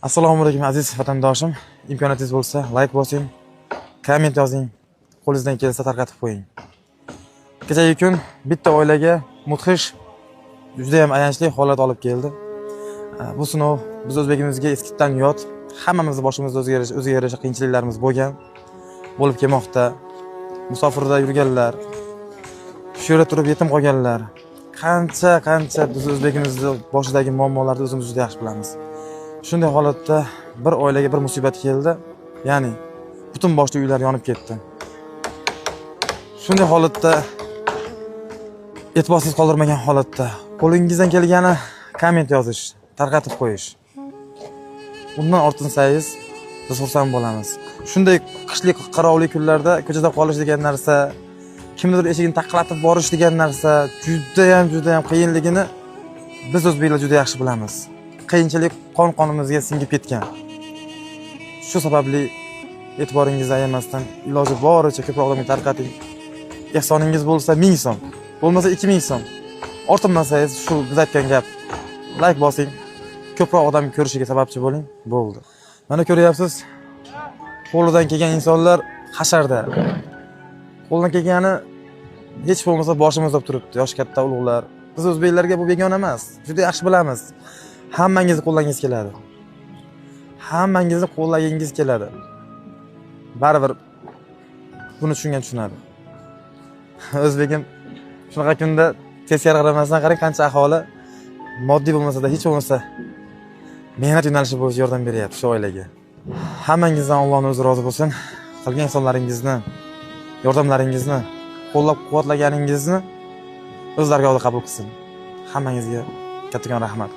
Assalomu alaykum, aziz vatandoshim. Imkoniyatingiz bo'lsa, layk bosing, komment yozing, qo'lingizdan kelsa, tarqatib qo'ying. Kechagi kun bitta oilaga mudhish, judayam ayanchli holat olib keldi. Bu sinov biz o'zbegimizga eskidan yot. Hammamizni boshimizda o'ziga yarasha qiyinchiliklarimiz bo'lgan, bo'lib kelmoqda. Musofirda yurganlar, shu yerda turib yetim qolganlar, qancha qancha biz o'zbegimizni boshidagi muammolarni o'zimiz juda yaxshi bilamiz. Shunday holatda bir oilaga bir musibat keldi, ya'ni butun boshli uylar yonib ketdi. Shunday holatda e'tiborsiz qoldirmagan holatda qo'lingizdan kelgani komment yozish, tarqatib qo'yish. Undan ortinsangiz, biz xursand bo'lamiz. Shunday qishlik qarovli kunlarda ko'chada qolish degan narsa, kimnidir eshigini taqillatib borish degan narsa judayam, judayam qiyinligini biz o'zbeklar juda yaxshi bilamiz. Qiyinchilik qon qonimizga singib ketgan. Shu sababli e'tiboringizni ayamasdan, iloji boricha ko'proq odamga tarqating. Ehsoningiz bo'lsa, 1000 so'm, bo'lmasa 2000 so'm, ortinmasangiz, shu biz aytgan gap, layk bosing, ko'proq odam ko'rishiga sababchi bo'ling, bo'ldi. Mana ko'ryapsiz, qo'lidan kelgan insonlar hasharda. Qo'lidan kelgani hech bo'lmasa boshimiz olib turibdi yoshi katta ulug'lar. Biz o'zbeklarga bu begona emas, juda yaxshi bilamiz. Hammangizni qo'llagingiz keladi, hammangizni qo'llagingiz keladi. Baribir buni tushungan tushunadi. O'zbegim shunaqa kunda teskari qaramasdan, qarang, qancha aholi moddiy bo'lmasada, hech bo'lmasa mehnat yo'nalishi bo'yicha yordam beryapti shu oilaga. Hammangizdan Allohni o'zi rozi bo'lsin. Qilgan ihsonlaringizni, yordamlaringizni, qo'llab quvvatlaganingizni o'z dargohida qabul qilsin. Hammangizga kattakon rahmat.